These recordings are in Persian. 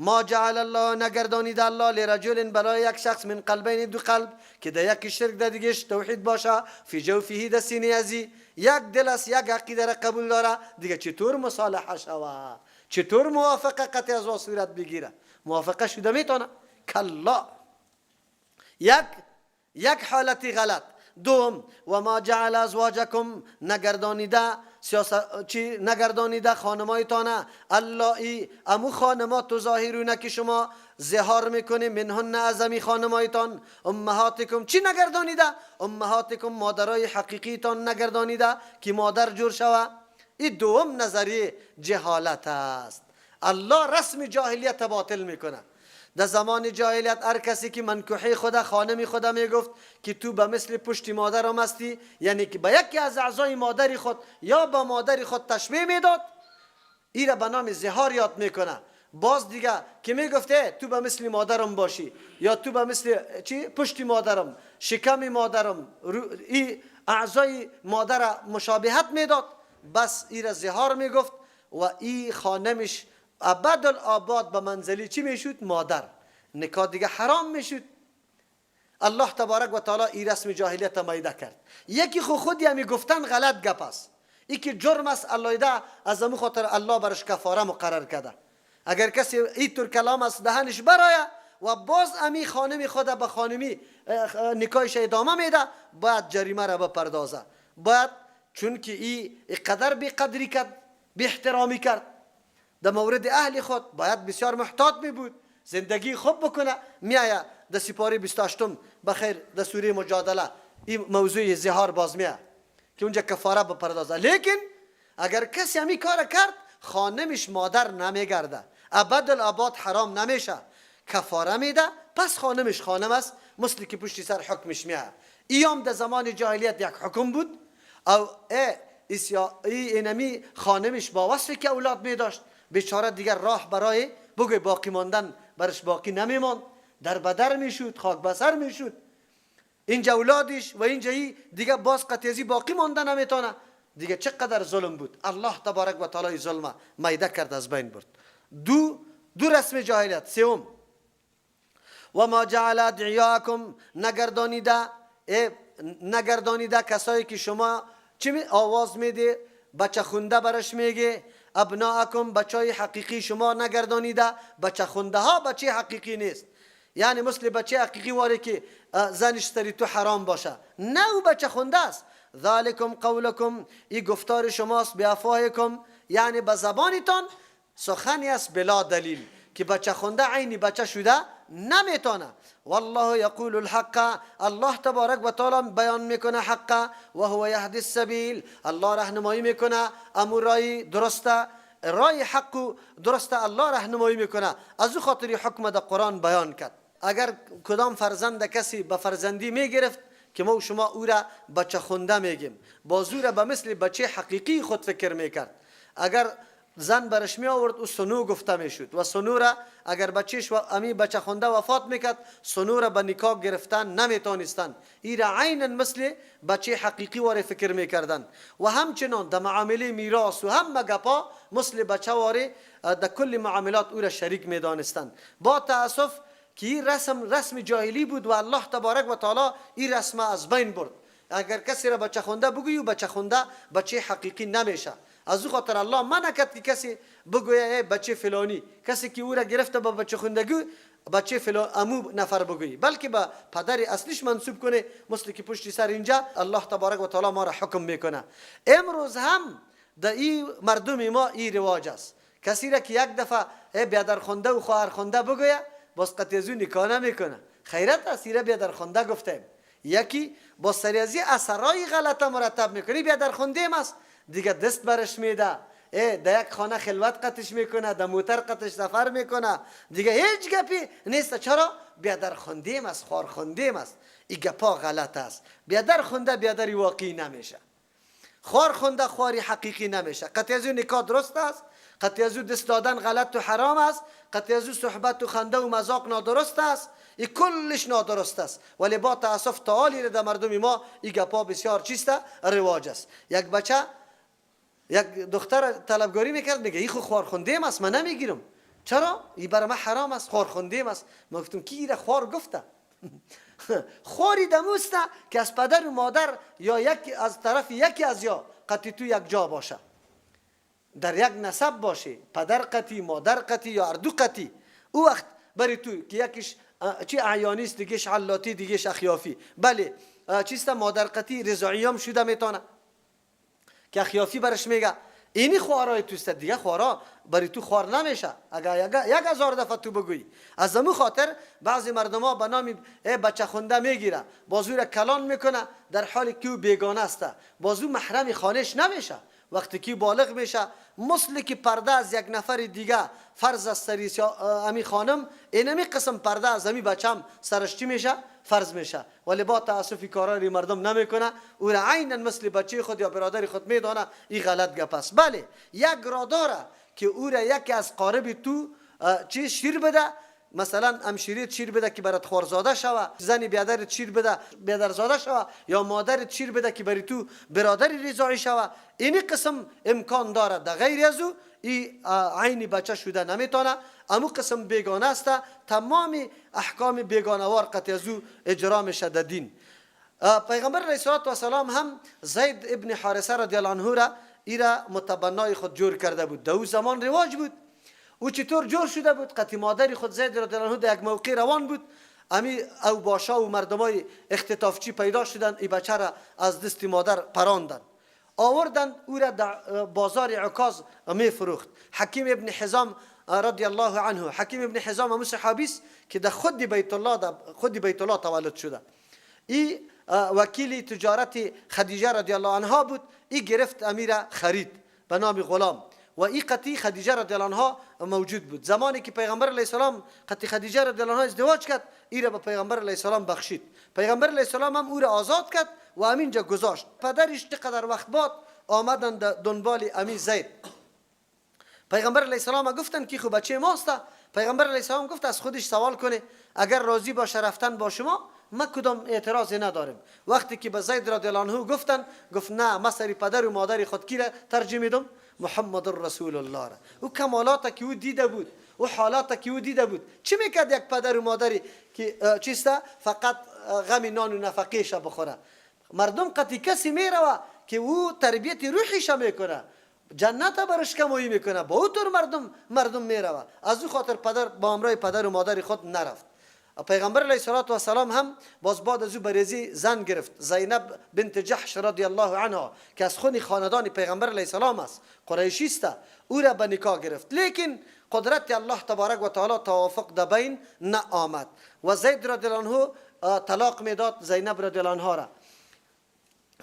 ما جعل الله نگردانید الله لرجل برای یک شخص من قلبین دو قلب که در یکی شرک در دیگهش توحید باشه، فی جوفه در سینه ازی یک دل است، یک عقیده را قبول داره، دیگه چطور مصالحه شوه؟ چطور موافقه قطع از صورت بگیره؟ موافقه شده میتونه؟ کلا. یک حالتی غلط. دوم، و ما جعل ازواجکم نگردانیده سیاست چی نگردانیده خانمایتانه اللایی امو خانما تظاهرونه که شما ظهار میکنی منهن از امی خانمایتان، امهاتکم چی نگردانیده؟ امهاتکم مادرای حقیقیتان نگردانیده که مادر جور شوه. این دوم نظریه جهالت است. الله رسم جاهلیت باطل میکنه. در زمان جاهلیت هر کسی که منکوحه خدا خانمی خدا میگفت که تو به مثل پشت مادرم هستی، یعنی که به یکی از اعضای مادر خود یا به مادر خود تشبیه میداد، ای را به نام ظهار یاد میکنه. باز دیگه که میگفته تو به مثل مادرم باشی یا تو به مثل چی پشت مادرم، شکم مادرم، ای اعضای مادر مشابهت میداد، بس ای را ظهار میگفت و ای خانمش ابد الآباد به منزلی چی میشد؟ مادر. نکاح دیگه حرام میشد. الله تبارک و تعالی ای رسم جاهلیت میده کرد. یکی خو خودی همی گفتن غلط گپ است، یکی جرم است، الله از امو خاطر الله برش کفاره مقرر کرده. اگر کسی ای طور کلام از دهنش برایه و باز امی خانمی خود به خانمی نکاحش ادامه میده، باید جریمه را بپردازه. باید، چون که ای قدر بی قدری کرد، بی احترامی کرد در مورد اهل خود، باید بسیار محتاط می بود، زندگی خوب بکنه. میایه در سپاره 28 بخیر در سوره مجادله این موضوع ظهار باز میایه که اونجا کفاره بپردازه. لیکن اگر کسی همی کار کرد، خانمش مادر نمیگرده، ابد الاباد حرام نمیشه، کفاره میده، پس خانمش خانم است، مثل که پشتی سر حکمش میاد. ایام در زمان جاهلیت یک حکم بود. او ای اینمی خانمش با وصفی که اولاد می داشت، بیچاره دیگر راه برای بگوی باقی ماندن برش باقی نمیماند، در بدر میشد، خاک بسر میشد. اینجا اولادش و اینجا ای دیگه باز قطیزی باقی مانده نمیتونه. دیگه چقدر ظلم بود. الله تبارک و تعالی ظلم میده کرد، از بین برد. دو رسم جاهلیت. سوم، و ما جعل ادعیاکم نگردانیده کسایی که شما چی می آواز میده، بچه خونده برش میگه، ابناءکم بچای حقیقی شما نگردانیده. بچه خونده ها بچه حقیقی نیست، یعنی مثل بچه حقیقی واره که زنش سری تو حرام باشه، نه، او بچه خونده است. ذالکم قولکم ای گفتار شماست، بافواهکم یعنی به زبانتان سخنی است بلا دلیل که بچه خونده عینی بچه شده نمیتونه. والله یقول الحق الله تبارک و تعالی بیان میکنه حق، و هو یهدی السبیل الله راهنمایی میکنه امو رای درسته، رای حق درسته الله راهنمایی میکنه. از او خاطر حکم در قرآن بیان کرد. اگر کدام فرزند کسی به فرزندی میگرفت که ما و شما او را بچه خونده میگیم، باز او را به مثل بچه حقیقی خود فکر میکرد. اگر زن برش می آورد، او سنو گفته میشد و سنو را اگر بچهش و امی بچه خونده وفات میکرد، سنو را به نکاح گرفتن نمیتونستن. ای را عینا مثل بچه حقیقی واره فکر میکردن و همچنان در معامله میراث و هم گپا مثل بچه واره در کل معاملات او را شریک میدانستن. با تاسف که این رسم رسم جاهلی بود و الله تبارک و تعالی این رسم از بین برد. اگر کسی را بچه خونده بگویی، بچه خونده بچه حقیقی نمیشه. از او خاطر الله منع کرد که کسی بگویه ای بچه فلانی، کسی که او را گرفته با بچه خوندگی، بچه فلان امو نفر بگویی، بلکه به پدر اصلیش منسوب کنه، مثل که پشتی سر اینجا الله تبارک و تعالی ما را حکم میکنه. امروز هم در این مردم ما این رواج است. کسی را که یک دفعه ای بیادر خونده و خواهر خونده بگویه، باز قطع ازو نکاح نمیکنه. خیرت است، ایره بیادر خونده گفتیم. یکی با سریازی اثرای غلط مرتب میکنی، بیادر خونده است، دیگه دست برش میده، ای در یک خانه خلوت قطش میکنه، در موتر قطش سفر میکنه، دیگه هیچ گپی نیست. چرا؟ بیادر خوندیم است، خوار خوندیم است. این گپا غلط است. بیادر خونده بیادری واقعی نمیشه، خوار خونده خواری حقیقی نمیشه. قطع از نکاح درست است، قطع از دست دادن غلط و حرام است، قطع از صحبت و خنده و مذاق نادرست است، این کلش نادرست است. ولی با تاسف تعالی در مردم ما این گپا بسیار چیست؟ رواج است. یک بچه یک دختر طلبگاری میکرد، میگه این خو خوار خونده است، من نمیگیرم. چرا؟ این برای من حرام است، خوارخوندیم است. ما گفتم کی را خوار گفته؟ خواری دموسته که از پدر و مادر یا یک از طرف یکی از یا قطی تو یک جا باشه، در یک نسب باشه، پدر قطی، مادر قطی یا اردو قطی. او وقت بری تو که یکیش چی اعیانیست، دیگهش علاتی، دیگهش اخیافی. بله چیست مادر قطی رضاعی هم شده میتونه که اخیافی برش میگه. اینی خوارای توست، دیگه خوارا برای تو خوار نمیشه اگر 1000 دفعه تو بگویی. از امو خاطر بعضی مردم ها به نام بچه خونده میگیره، بازو را کلان میکنه در حالی که او بیگانه است، بازو محرم خانهش نمیشه. وقتی که بالغ میشه مثل که پرده از یک نفر دیگه فرض از سری امی خانم، اینمی قسم پرده از امی بچم سرش چی میشه؟ فرض میشه. ولی با تاسف کارا مردم نمیکنه، او را عینا مثل بچه خود یا برادر خود میدانه. این غلط گپ است. بله یک را داره که او را یکی از قارب تو چی شیر بده، مثلا امشیریت شیر بده که برات خورزاده شوه، زنی بیادرت شیر بده بیادرزاده شوه، یا مادرت شیر بده که بری تو برادر رضاعی شوه. اینی قسم امکان داره. در غیر از او ای عین بچه شده نمیتونه، امو قسم بیگانه است. تمام احکام بیگانوار قطع از او اجرا میشه در دین. پیغمبر علیه السلام هم زید ابن حارثه رضی الله عنه را ایرا متبنای خود جور کرده بود. در او زمان رواج بود. او چطور جور شده بود؟ قطع مادر خود زید رضی الله عنه در یک موقع روان بود، امی او باشا و مردمای اختطافچی پیدا شدن، ای بچه را از دست مادر پراندن، آوردن او را در بازار عکاظ می فروخت. حکیم ابن حزام رضی الله عنه، حکیم ابن حزام همون صحابی است که در خود بیت الله، در خود بیت الله تولد شده. ای وکیل تجارت خدیجه رضی الله عنها بود. ای گرفت امیر خرید به نام غلام و ای قطی خدیجه رضی الله عنها موجود بود. زمانی که پیغمبر علیه السلام قطی خدیجه رضی الله عنها ازدواج کرد، ای را به پیغمبر علیه السلام بخشید. پیغمبر علیه السلام هم او را آزاد کرد و همینجا گذاشت. پدرش چقدر وقت بعد آمدن دنبال امی زید. پیغمبر علیه السلام گفتن که خب بچه ماست. پیغمبر علیه السلام گفت از خودش سوال کنه، اگر راضی باشه رفتن با شما ما کدام اعتراضی نداریم. وقتی که به زید رضی الله عنه گفتن، گفت نه، ما سری پدر و مادر خود کی را ترجیح میدم؟ محمد رسول الله را. او کمالات که او دیده بود، او حالات که او دیده بود، چی میکرد یک پدر و مادری که چیسته فقط غم نان و نفقهش بخوره؟ مردم قطعی کسی میروه که او تربیت روحیش میکنه، جنت برش کمایی میکنه، با او طور مردم میروه. از او خاطر پدر با همراه پدر و مادر خود نرفت. پیغمبر علیه السلام هم باز بعد از او بریزی زن گرفت، زینب بنت جحش رضی الله عنها که از خون خاندان پیغمبر علیه السلام است، قریشی است، او را به نکاح گرفت. لیکن قدرت الله تبارک و تعالی توافق در بین نه آمد و زید رضی الله عنه طلاق میداد زینب رضی الله عنها را.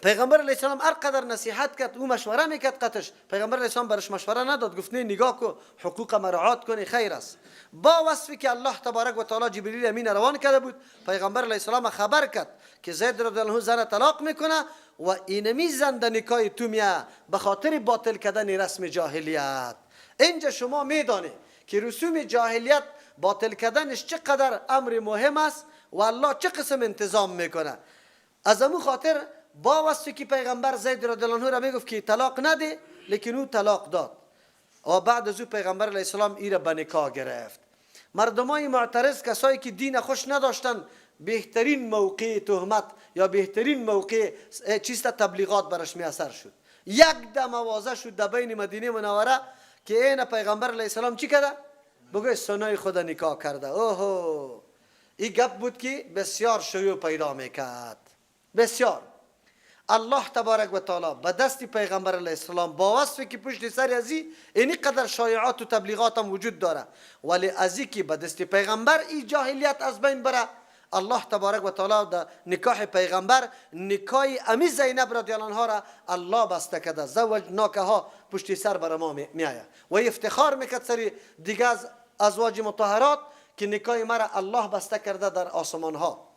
پیغمبر علیه السلام هر قدر نصیحت کرد، او مشوره میکرد قطش، پیغمبر علیه السلام برش مشوره نداد، گفت نه نگاه کو، حقوق مراعات کنی خیر است. با وصفی که الله تبارک و تعالی جبریل امین روان کرده بود، پیغمبر علیه السلام خبر کرد که زید رضی الله عنه زن طلاق میکنه و اینمی زن در نکاح تو میه به خاطر باطل کردن رسم جاهلیت. اینجا شما میدانی که رسوم جاهلیت باطل کردنش چقدر امر مهم است و الله چه قسم انتظام میکنه. از امو خاطر با وصفی که پیغمبر زید رضی الله عنه را میگفت که طلاق نده، لیکن او طلاق داد و بعد از او پیغمبر علیه السلام ای را به نکاح گرفت. مردمای معترض، کسایی که دین خوش نداشتن، بهترین موقع تهمت یا بهترین موقع چیست تبلیغات برش میاثر شد. یک دم آوازه شد در بین مدینه منوره که این پیغمبر علیه السلام چی کرده؟ بگوی سنای خود نکاح کرده. اوهو، این گپ بود که بسیار شیوع پیدا میکرد، بسیار. الله تبارک و تعالی به دست پیغمبر علیه السلام با وصفی که پشت سر ازی اینی قدر شایعات و تبلیغات هم وجود داره، ولی ازی که به دست پیغمبر این جاهلیت از بین بره، الله تبارک و تعالی در نکاح پیغمبر نکاح امی زینب رضی الله عنها را الله بسته کرده. زوج ناکه پشت سر بر ما میآید و افتخار میکرد سری دیگه از ازواج مطهرات که نکاح مرا الله بسته کرده در آسمان ها.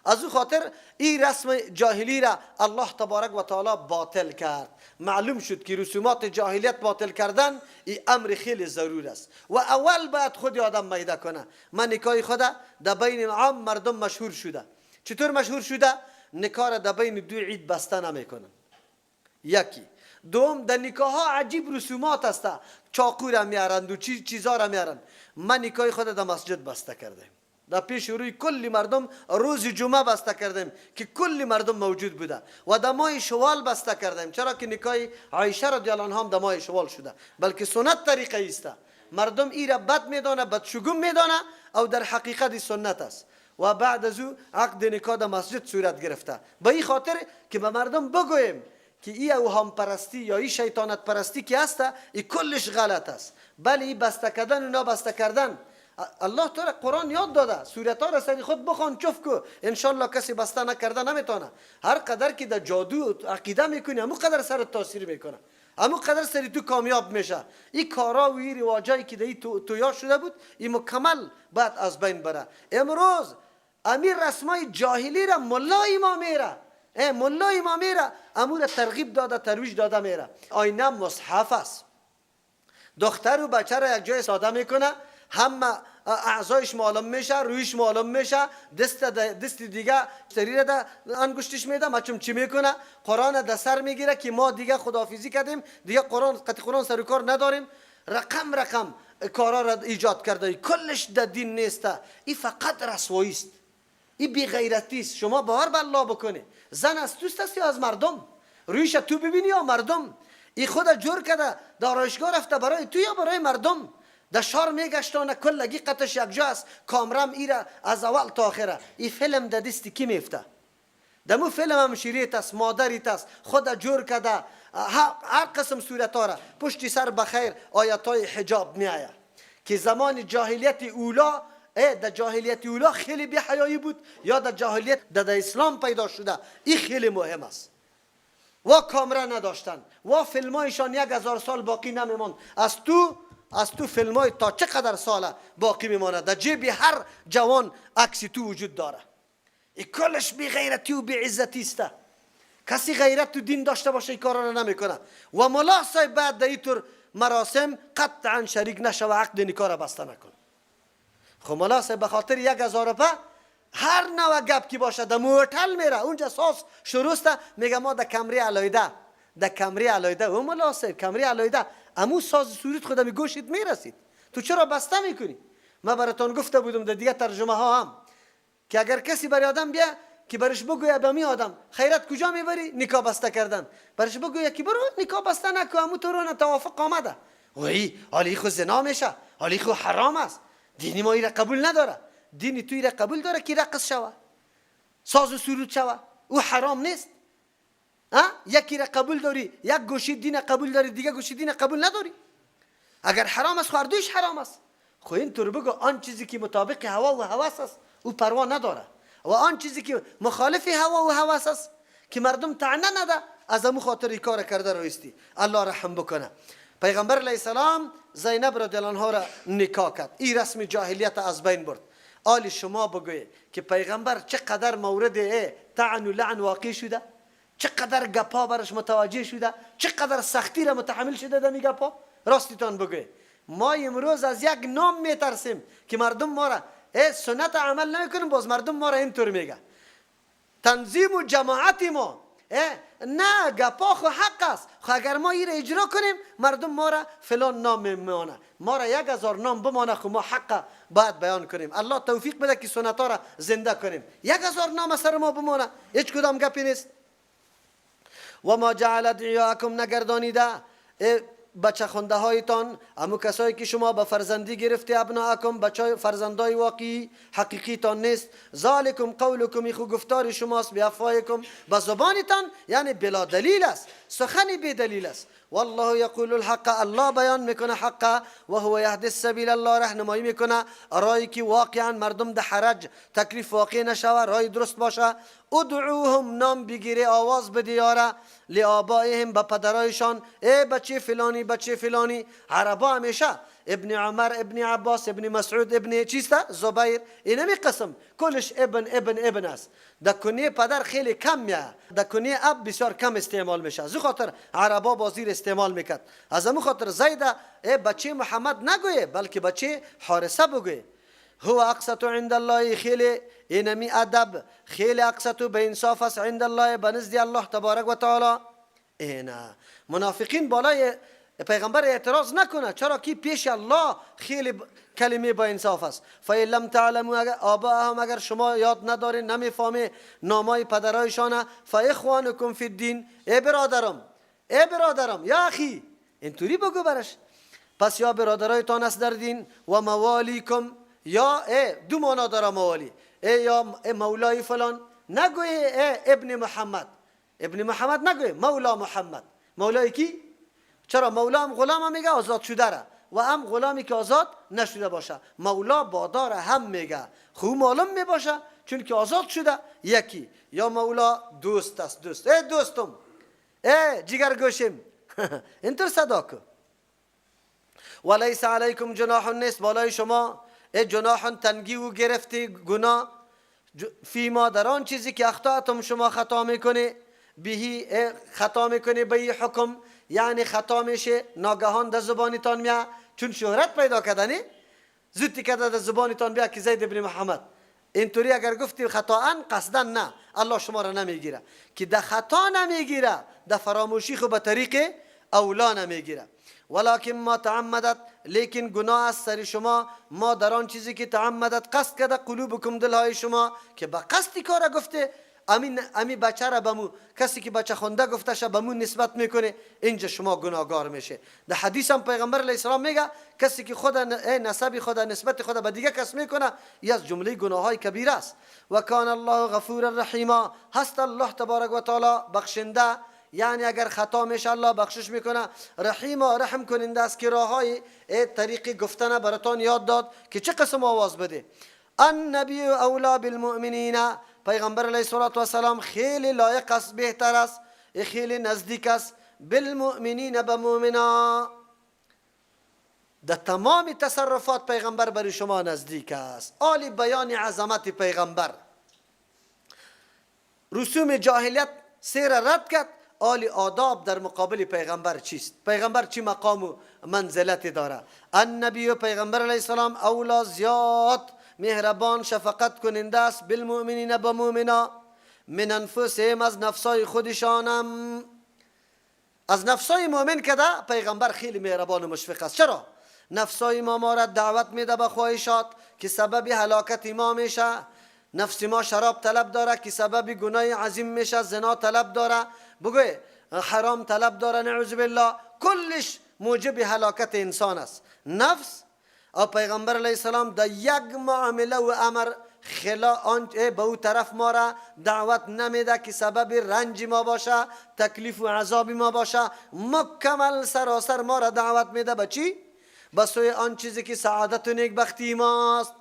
از او خاطر این رسم جاهلی را الله تبارک و تعالی باطل کرد. معلوم شد که رسومات جاهلیت باطل کردن این امر خیلی ضرور است و اول باید خود آدم میده کنه. من نکاح خود در بین عام مردم مشهور شده. چطور مشهور شده؟ نکاح را در بین دو عید بسته نمیکنن. یکی. دوم، در نکاح ها عجیب رسومات است، چاقو را میارند و چیزا را میارند. من نکاح خود در مسجد بسته کردم، در پیش روی کل مردم روز جمعه بسته کردیم که کل مردم موجود بوده و در ماه شوال بسته کردیم، چرا که نکاح عایشه رضی الله عنها هم در ماه شوال شده، بلکه سنت طریقه است. مردم ای را بد میدانه، بدشگون میدانه، او در حقیقت سنت است. و بعد از او عقد نکاح در مسجد صورت گرفته، به این خاطر که به مردم بگوییم که ای اوهام پرستی یا ای شیطانت پرستی که هست، ای کلش غلط است. بله، ای بسته کردن و نابسته کردن الله تو را قرآن یاد داده، سورت ها را سری خود بخوان، چف کو، انشالله کسی بسته نکرده نمیتونه. هر قدر که در جادو عقیده میکنی، همو قدر سر تاثیر میکنه، همو قدر سری تو کامیاب میشه. این کارا و این رواجایی که در این تویا شده بود، این مکمل باید از بین بره. امروز امیر رسمای جاهلی را ملای ما میره، ملای ما میره امور ترغیب داده، ترویج داده میره. آینه مصحف است، دختر و بچه را یک جای ساده میکنه، همه اعضایش معلوم میشه، رویش معلوم میشه، دست دیگه سری را انگشتش میده، مچم چی میکنه؟ قرآن در سر میگیره که ما دیگه خداحافظی کردیم، دیگه قرآن قطع قرآن سر کار نداریم. رقم رقم کارا را ایجاد کرده، کلش در دین نیسته. این فقط رسوایی است، این بی غیرتی است. شما باور به الله بکنی، زن از توست است یا از مردم؟ رویش تو ببینی یا مردم؟ این خود جور کرده دارایشگاه رفته برای تو یا برای مردم؟ در شهر میگشتانه، کلگی قطش یک جا است، کامرم ایره از اول تا آخره. این فیلم در دست کی میفته؟ دمو فیلم هم شیریت است، مادریت است، خود جور کرده هر قسم صورت را پشت سر. بخیر آیت های حجاب میآید که زمان جاهلیت اولا، در جاهلیت اولا خیلی بی حیایی بود یا در جاهلیت در اسلام پیدا شده، این خیلی مهم است. و کامره نداشتن و فیلمایشان 1000 سال باقی نمیماند. از تو فیلم های تا چقدر ساله باقی میماند؟ در جیب هر جوان عکسی تو وجود داره. ای کلش بی غیرتی و بی عزتی است. کسی غیرت تو دین داشته باشه این کارا را نمیکنه. و ملا صاحب بعد در اینطور مراسم قطعا شریک نشه و عقد نکاح را بسته نکنه. خب ملا صاحب به خاطر 1000 روپه هر نوع گپ کی باشه در موتل میره، اونجا ساز شروع است، میگه ما در کمره علایده، در کمره علایده. او ملا صاحب، کمره علایده امو ساز سورید خود می گوشت میرسید، تو چرا بسته میکنی؟ ما براتون گفته بودم در دیگه ترجمه ها هم که اگر کسی برای آدم بیا که برش بگویه به می آدم خیرت کجا میبری؟ نکاح بسته کردن. برش بگویه که برو نکاح بسته نکو، امو تو رو توافق آمده. وای، حالی خو زنا میشه، حالی خو حرام است، دینی ما ایره قبول نداره. دینی تو ایره قبول داره که رقص شوه، ساز و سرود شوه، او حرام نیست. ها، یکی را قبول داری، یک گوشی دین قبول داری، دیگه گوشی دین قبول نداری. اگر حرام است، خو هر حرام است. خو اینطور بگو آن چیزی که مطابق هوا و هوس است او پروا نداره و آن چیزی که مخالف هوا و هوس است که مردم طعنه نده، از امو خاطر کار کرده رویستی. الله رحم بکنه. پیغمبر علیه السلام زینب رضی الله عنها را نکاح کرد، این رسم جاهلیت از بین برد. آلی شما بگوی که پیغمبر چقدر مورد طعن و لعن واقع شده، چقدر گپا برش متوجه شده، چقدر سختی را متحمل شده دمی گپا. راستیتان بگوی، ما امروز از یک نام میترسیم که مردم ما را سنت عمل نمیکنیم، باز مردم ما را اینطور میگه. تنظیم و جماعت ما نه گپا خو حق است، خو اگر ما این اجرا کنیم مردم ما را فلان نام میمانه، ما را 1000 نام بمانه، خو ما حق باید بیان کنیم. الله توفیق بده که سنت را زنده کنیم. 1000 نام سر ما بمانه، هیچ کدام گپی نیست. و ما جعل ادعیاءکم، نگردانیده بچه خونده هایتان، امو کسایی که شما به فرزندی گرفته، ابناءکم، بچه فرزندای واقعی حقیقی تان نیست. ذالکم قولکم، خو گفتار شماست، بافواهکم، به زبانتان، یعنی بلا دلیل است، سخنی بی دلیل است. والله یقول الحق، الله بیان میکنه حق، و هو یهدی السبیل، الله راهنمایی میکنه رای که واقعا مردم ده حرج تکلیف واقع نشوه، رای درست باشه. ادعوهم، نام بگیره، آواز بده یاره، لآبائهم، به پدرایشان، ای بچه فلانی، بچه فلانی. عربا همیشه ابن عمر، ابن عباس، ابن مسعود، ابن چیست، زبیر، اینمی قسم کلش ابن ابن ابن است. در کنیه پدر خیلی کم میاد، در کنیه اب بسیار کم استعمال میشه. از خاطر عربا بازیر استعمال میکرد. از امو خاطر زید ای بچه محمد نگویه، بلکه بچه حارثه بگویه. هو اقسط عند الله، خیلی اینمی ادب خیلی اقسط به انصاف است، عند الله، بنزد الله تبارک و تعالی. نه، منافقین بالای پیغمبر اعتراض نکنه، چرا که پیش الله خیلی کلمه با انصاف است. فإن لم تعلموا آباءهم، اگر شما یاد ندارین، نمیفهمی نامای پدرایشان، فاخوانکم فی الدین، ای برادرم، ای برادرم، یا اخی، اینطوری بگو برش. پس یا برادرایتان است در دین، و موالیکم، یا ای دو معنا داره موالی، ای یا ای مولای فلان، نگوی ای ابن محمد، ابن محمد نگوی، مولا محمد. مولای کی؟ چرا مولا هم غلام هم میگه آزاد شده را، و هم غلامی که آزاد نشده باشه، مولا بادار هم میگه، خو معلوم میباشه چون که آزاد شده یکی. یا مولا دوست است، دوست، ای دوستم، ای جگر گوشم، اینطور صدا کو. ولیس علیکم جناح، نیست بالای شما ای جناح تنگی و گرفتی گناه، فیما در آن چیزی که اخطأتم شما خطا میکنی، بهی خطا میکنی به این حکم، یعنی خطا میشه ناگهان در زبانتان میاد، چون شهرت پیدا کردنی زودی کرده در زبانتان بیا که زید ابن محمد. اینطوری اگر گفتی خطا قصدا نه، الله شما را نمیگیره، که در خطا نمیگیره، در فراموشی خو به طریق اولا نمیگیره. ولکن ما تعمدت، لیکن گناه است سر شما، ما در آن چیزی که تعمدت قصد کرده قلوبکم دلهای شما، که به قصدی کار گفته، امی بچه را بمو کسی که بچه خونده گفته شه بمو نسبت میکنه، اینجا شما گناهگار میشه. در حدیث هم پیغمبر علیه السلام میگه کسی که خود نسب خود نسبت خود به دیگه کس میکنه، ای از جمله گناه های کبیره است. و کان الله غفور رحیما، هست الله تبارک و تعالی بخشنده، یعنی اگر خطا میشه الله بخشش میکنه، رحیم و رحم کننده است که راههای طریق گفتن براتان یاد داد که چه قسم آواز بده. النبی اولا بالمؤمنین، پیغمبر علیه الصلاة والسلام خیلی لایق است، بهتر است، خیلی نزدیک است، بالمؤمنین به مؤمنا. در تمام تصرفات پیغمبر برای شما نزدیک است. آلی بیان عظمت پیغمبر، رسوم جاهلیت سیر رد کرد، آلی آداب در مقابل پیغمبر چیست، پیغمبر چی مقام و منزلت داره. النبی و پیغمبر علیه السلام اولا زیاد مهربان شفقت کننده است، بالمؤمنین به مؤمنا، من انفسهم از نفسای خودشانم، از نفسای مؤمن کده پیغمبر خیلی مهربان و مشفق است. چرا؟ نفسای ما را دعوت میده به خواهشات که سبب هلاکت ما میشه، نفس ما شراب طلب داره که سبب گناه عظیم میشه، زنا طلب داره، بگوی حرام طلب داره، نعوذ بالله، کلش موجب هلاکت انسان است نفس. او پیغمبر علیه السلام در یک معامله و امر خلا آن به او طرف ما را دعوت نمیده که سبب رنج ما باشه، تکلیف و عذاب ما باشه، مکمل سراسر ما را دعوت میده به چی؟ به سوی آن چیزی که سعادت و نیکبختی ماست.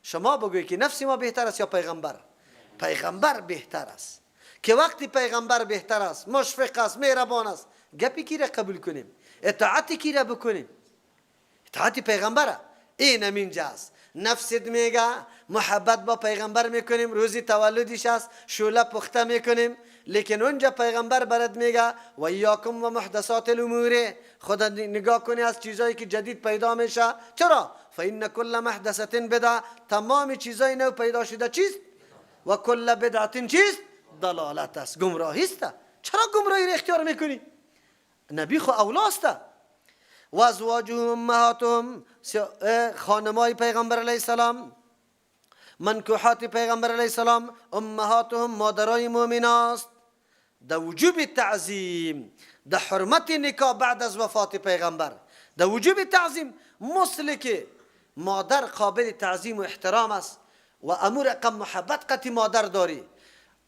شما بگوی که نفس ما بهتر است یا پیغمبر؟ پیغمبر بهتر است. که وقتی پیغمبر بهتر است، مشفق است، مهربان است، گپی کی را قبول کنیم؟ اطاعت کی را بکنیم؟ اطاعت پیغمبره. این همینجا است. نفست میگه محبت با پیغمبر میکنیم، روزی تولدش است، شوله پخته میکنیم، لیکن اونجا پیغمبر برات میگه و ایاکم و محدثات الامور، خدا نگاه کنی از چیزایی که جدید پیدا میشه. چرا؟ فان کل محدثه بدعه، تمام چیزای نو پیدا شده چیست؟ و کل بدعه چیست؟ ضلالت است، گمراهی است. چرا گمراهی را اختیار میکنی؟ نبی خو اولاست. و ازواجهم امهاتهم، خانمای پیغمبر علیه السلام، منکوحات پیغمبر علیه السلام، امهاتهم مادرای مؤمناست. در وجوب تعظیم، در حرمت نکاح بعد از وفات پیغمبر، در وجوب تعظیم، مثل که مادر قابل تعظیم و احترام است و امور رقم محبت قطی مادر داری،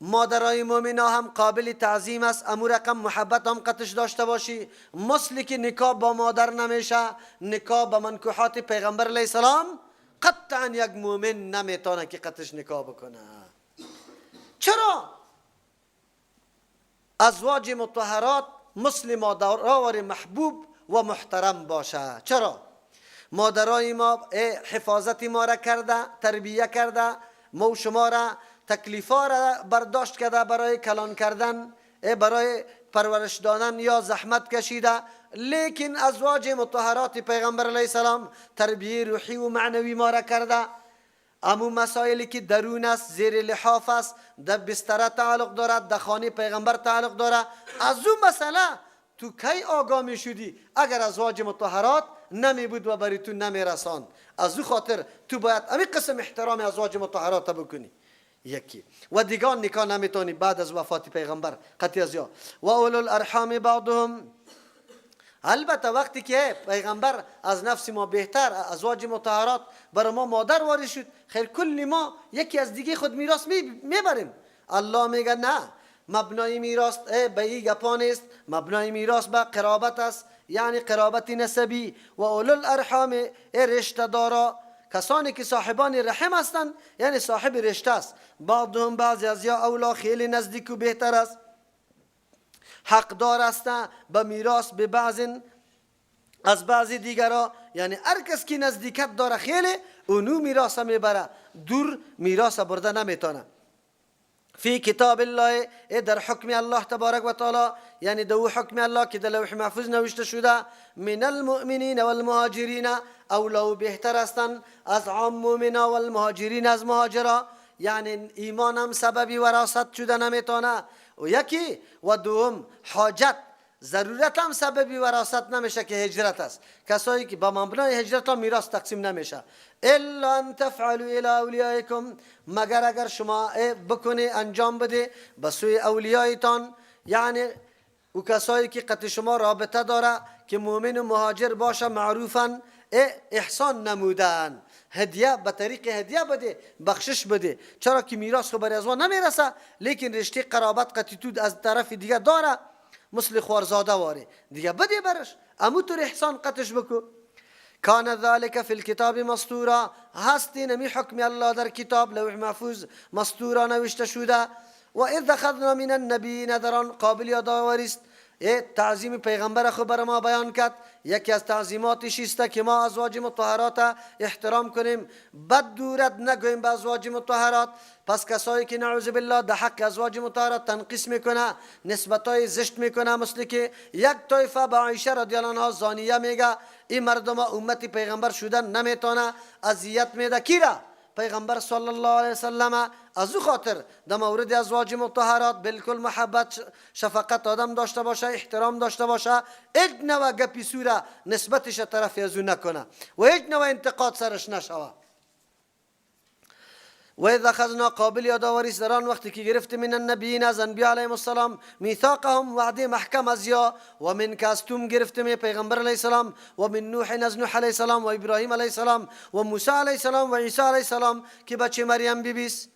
مادرای مؤمنا هم قابل تعظیم است، امور رقم محبت هم قطش داشته باشی. مثل که نکاح با مادر نمیشه، نکاح با منکوحات پیغمبر علیه السلام قطعا یک مؤمن نمیتونه که قطش نکاح بکنه. چرا؟ ازواج مطهرات مثل مادران محبوب و محترم باشه. چرا؟ مادرای ما حفاظت ما را کرده، تربیه کرده، ما و شما را تکلیفا را برداشت کرده برای کلان کردن، برای پرورش دادن یا زحمت کشیده. لیکن ازواج مطهرات پیغمبر علیه السلام تربیه روحی و معنوی ما را کرده. امو مسائلی که درون است، زیر لحاف است، در بستره تعلق دارد، در خانه پیغمبر تعلق دارد، از اون مسئله تو کی آگاه می شدی اگر ازواج مطهرات نمی بود و برای تو نمی رساند؟ از او خاطر تو باید امی قسم احترام ازواج مطهرات بکنی. یکی و دیگان نکاح نمیتونی بعد از وفات پیغمبر قطعی از یا. و اولو الارحام بعضهم، البته وقتی که پیغمبر از نفس ما بهتر، ازواج مطهرات برای ما مادر وارد شد، خیر کل ما یکی از دیگه خود میراث میبریم. الله میگه نه، مبنای میراث به این گپا نیست، مبنای میراث به قرابت است، یعنی قرابت نسبی. و اولو الارحام رشته دارا، کسانی که صاحبان رحم هستند، یعنی صاحب رشته است. بعضهم بعضی از یا اولا خیلی نزدیک و بهتر است، حقدار هستند به میراث به بعض از بعضی دیگرا، یعنی هر کس که نزدیکت داره خیلی اونو میراث میبره، دور میراث برده نمیتونه. فی کتاب الله، در حکم الله تبارک و تعالی، یعنی دو حکم الله که در لوح محفوظ نوشته شده، من المؤمنین والمهاجرین، اولا بهتر هستند از عام مؤمنا و المهاجرین از مهاجرا، یعنی ایمان هم سببی وراثت شده نمیتونه و یکی، و دوم حاجت ضرورت هم سببی وراثت نمیشه که هجرت است. کسایی که با مبنای هجرت هم میراث تقسیم نمیشه. الا ان تفعلوا الی اولیائکم، مگر اگر شما بکنی انجام بده به سوی اولیایتان، یعنی او کسایی که قطع شما رابطه داره که مؤمن و مهاجر باشه معروفا، احسان نمودن، هدیه به طریق هدیه بده، بخشش بده، چرا که میراث خو برای از نمیرسه، لیکن رشته قرابت قطعی تو از طرف دیگه داره، مثل خوارزاده واره دیگه بده برش، امو تو احسان قطش بکو. کان ذلك فی الكتاب مسطورا، هستی نمی حکم الله در کتاب لوح محفوظ مسطورا نوشته شده. و اذ اخذنا من النبیین، در آن قابل یادآوری است تعظیم پیغمبر خو بر ما بیان کرد. یکی از تعظیماتش است که ما ازواج مطهرات احترام کنیم، بد دورت نگوییم به ازواج مطهرات. پس کسایی که نعوذ بالله در حق ازواج مطهرات تنقیص میکنه، نسبتای زشت میکنه، مثل که یک طایفه به عایشه رضی الله عنها زانیه میگه، این مردم امت پیغمبر شدن نمیتونه، اذیت میده کیرا؟ پیغمبر صلی الله علیه وسلم. از او خاطر در مورد ازواج مطهرات بالکل محبت شفقت آدم داشته باشه، احترام داشته باشه، هیچ نوع گپی سوره نسبتش طرف از او نکنه و هیچ نوع انتقاد سرش نشوه. و اذ اخذنا، قابل یادآوری است در آن وقتی که گرفت من النبیین از انبیا علیهم السلام میثاقهم، وعده محکم از یا، و من کاستوم گرفتم پیغمبر علیه السلام، و من نوح از نوح علیه السلام، و ابراهیم علیه السلام، و موسی علیه السلام، و عیسی علیه السلام که بچه مریم بیبیست.